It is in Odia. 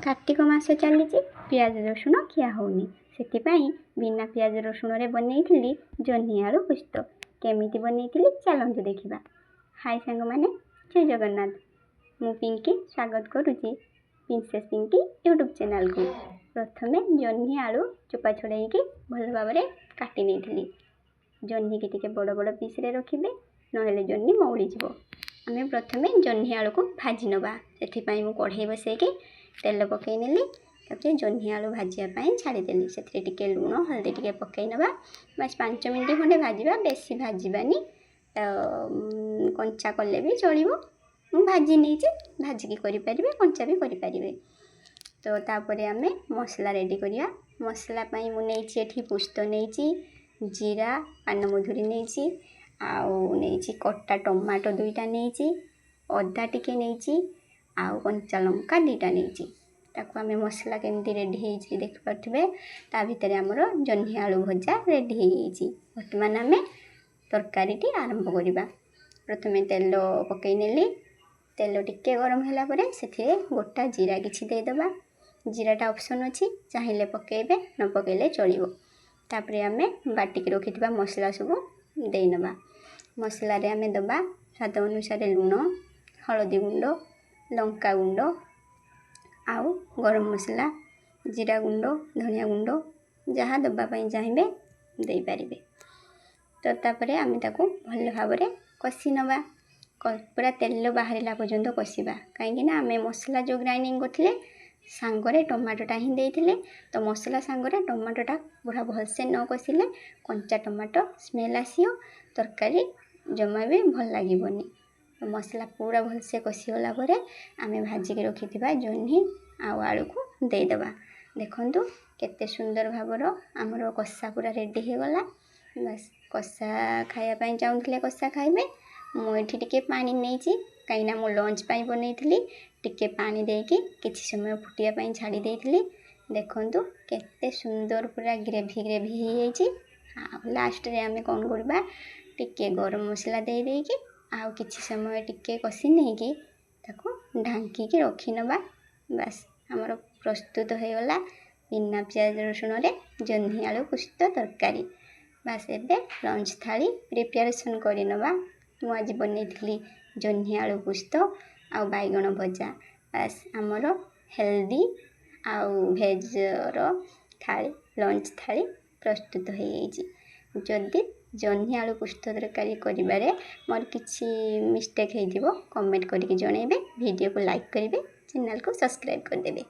କାର୍ତ୍ତିକ ମାସ ଚାଲିଛି, ପିଆଜ ରସୁଣ ଖିଆ ହେଉନି। ସେଥିପାଇଁ ବିନା ପିଆଜ ରସୁଣରେ ବନେଇଥିଲି ଜହ୍ନି ଆଳୁ ପୋସ୍ତ। କେମିତି ବନେଇଥିଲି, ଚାଲନ୍ତୁ ଦେଖିବା। ହାଇ ସାଙ୍ଗମାନେ, ଜୟ ଜଗନ୍ନାଥ। ମୁଁ ପିଙ୍କି, ସ୍ୱାଗତ କରୁଛି ପ୍ରିନ୍ସେସ୍ ପିଙ୍କି ୟୁଟ୍ୟୁବ୍ ଚ୍ୟାନେଲ୍କୁ। ପ୍ରଥମେ ଜହ୍ନି ଆଳୁ ଚୋପା ଛଡ଼େଇକି ଭଲ ଭାବରେ କାଟି ନେଇଥିଲି। ଜହ୍ନିକି ଟିକେ ବଡ଼ ବଡ଼ ପିସ୍ରେ ରଖିବେ, ନହେଲେ ଜହ୍ନି ମଉଳିଯିବ। ଆମେ ପ୍ରଥମେ ଜହ୍ନି ଆଳୁକୁ ଭାଜି ନେବା। ସେଥିପାଇଁ ମୁଁ କଢ଼େଇ ବସେଇକି ତେଲ ପକାଇ ନେଲି। ତାପରେ ଜହ୍ନି ଆଳୁ ଭାଜିବା ପାଇଁ ଛାଡ଼ିଦେଲି। ସେଥିରେ ଟିକେ ଲୁଣ, ହଳଦୀ ଟିକେ ପକାଇ ନେବା। ବାସ୍, 5 ମିନିଟ୍ ଖଣ୍ଡେ ଭାଜିବା, ବେଶୀ ଭାଜିବାନି। ତ କଞ୍ଚା କଲେ ବି ଚଳିବ। ମୁଁ ଭାଜି ନେଇଛି। ଭାଜିକି କରିପାରିବେ, କଞ୍ଚା ବି କରିପାରିବେ। ତ ତାପରେ ଆମେ ମସଲା ରେଡ଼ି କରିବା। ମସଲା ପାଇଁ ମୁଁ ନେଇଛି ଏଠି ପୋସ୍ତ ନେଇଛି, ଜିରା, ପାନମଧୁରୀ ନେଇଛି, ଆଉ ନେଇଛି କଟା ଟମାଟୋ ଦୁଇଟା ନେଇଛି, ଅଦା ଟିକେ ନେଇଛି, ଆଉ କଞ୍ଚା ଲଙ୍କା ଦୁଇଟା ନେଇଛି। ତାକୁ ଆମେ ମସଲା କେମିତି ରେଡ଼ି ହେଇଛି ଦେଖିପାରୁଥିବେ। ତା ଭିତରେ ଆମର ଜହ୍ନି ଆଳୁ ଭଜା ରେଡ଼ି ହେଇଯାଇଛି। ବର୍ତ୍ତମାନ ଆମେ ତରକାରୀଟି ଆରମ୍ଭ କରିବା। ପ୍ରଥମେ ତେଲ ପକାଇ ନେଲି। ତେଲ ଟିକେ ଗରମ ହେଲା ପରେ ସେଥିରେ ଗୋଟା ଜିରା କିଛି ଦେଇଦେବା। ଜିରାଟା ଅପସନ୍ ଅଛି, ଚାହିଁଲେ ପକାଇବେ, ନ ପକାଇଲେ ଚଳିବ। ତାପରେ ଆମେ ବାଟିକି ରଖିଥିବା ମସଲା ସବୁ ଦେଇନେବା। ମସଲାରେ ଆମେ ଦେବା ସ୍ୱାଦ ଅନୁସାରେ ଲୁଣ, ହଳଦୀ ଗୁଣ୍ଡ, ଲଙ୍କା ଗୁଣ୍ଡ ଆଉ ଗରମ ମସଲା, ଜିରା ଗୁଣ୍ଡ, ଧନିଆ ଗୁଣ୍ଡ, ଯାହା ଦେବା ପାଇଁ ଚାହିଁବେ ଦେଇପାରିବେ। ତ ତାପରେ ଆମେ ତାକୁ ଭଲ ଭାବରେ କଷି ନେବା। ପୁରା ତେଲ ବାହାରିଲା ପର୍ଯ୍ୟନ୍ତ କଷିବା, କାହିଁକିନା ଆମେ ମସଲା ଯେଉଁ ଗ୍ରାଇଣ୍ଡିଙ୍ଗ କରିଥିଲେ, ସାଙ୍ଗରେ ଟମାଟୋଟା ହିଁ ଦେଇଥିଲେ। ତ ମସଲା ସାଙ୍ଗରେ ଟମାଟୋଟା ପୁରା ଭଲସେ ନ କଷିଲେ କଞ୍ଚା ଟମାଟୋ ସ୍ମେଲ୍ ଆସିବ, ତରକାରୀ ଜମା ବି ଭଲ ଲାଗିବନି। ମସଲା ପୁରା ଭଲସେ କଷିଗଲା ପରେ ଆମେ ଭାଜିକି ରଖିଥିବା ଜହ୍ନି ଆଉ ଆଳୁକୁ ଦେଇଦେବା। ଦେଖନ୍ତୁ, କେତେ ସୁନ୍ଦର ଭାବର ଆମର କଷା ପୁରା ରେଡ଼ି ହେଇଗଲା। ବାସ୍, କଷା ଖାଇବା ପାଇଁ ଚାହୁଁଥିଲେ କଷା ଖାଇବେ। ମୁଁ ଏଠି ଟିକେ ପାଣି ନେଇଛି, କାହିଁକିନା ମୁଁ ଲଞ୍ଚ ପାଇଁ ବନେଇଥିଲି। ଟିକେ ପାଣି ଦେଇକି କିଛି ସମୟ ଫୁଟିବା ପାଇଁ ଛାଡ଼ି ଦେଇଥିଲି। ଦେଖନ୍ତୁ, କେତେ ସୁନ୍ଦର ପୁରା ଗ୍ରେଭି ଗ୍ରେଭି ହେଇଯାଇଛି। ଆଉ ଲାଷ୍ଟରେ ଆମେ କ'ଣ କରିବା? ଟିକେ ଗରମ ମସଲା ଦେଇ ଦେଇକି ଆଉ କିଛି ସମୟ ଟିକେ କଷି ନେଇକି ତାକୁ ଢାଙ୍କିକି ରଖିନେବା। ବାସ୍, ଆମର ପ୍ରସ୍ତୁତ ହେଇଗଲା ବିନା ପିଆଜ ରସୁଣରେ ଜହ୍ନି ଆଳୁ ପୋସ୍ତ ତରକାରୀ। ବାସ୍, ଏବେ ଲଞ୍ଚ ଥାଳି ପ୍ରିପାରେସନ୍ କରିନେବା। ମୁଁ ଆଜି ବନେଇଥିଲି ଜହ୍ନି ଆଳୁ ପୋସ୍ତ ଆଉ ବାଇଗଣ ଭଜା। ବାସ୍, ଆମର ହେଲ୍ଦି ଆଉ ଭେଜ୍ର ଥାଳି, ଲଞ୍ଚ ଥାଳି ପ୍ରସ୍ତୁତ ହେଇଯାଇଛି। ଯଦି ଜହ୍ନି ଆଳୁ ପୋସ୍ତ ତରକାରୀ କରିବାରେ ମୋର କିଛି ମିଷ୍ଟେକ୍ ହେଇଥିବ, କମେଣ୍ଟ କରିକି ଜଣାଇବେ। ଭିଡ଼ିଓକୁ ଲାଇକ୍ କରିବେ, ଚ୍ୟାନେଲକୁ ସବସ୍କ୍ରାଇବ୍ କରିଦେବେ।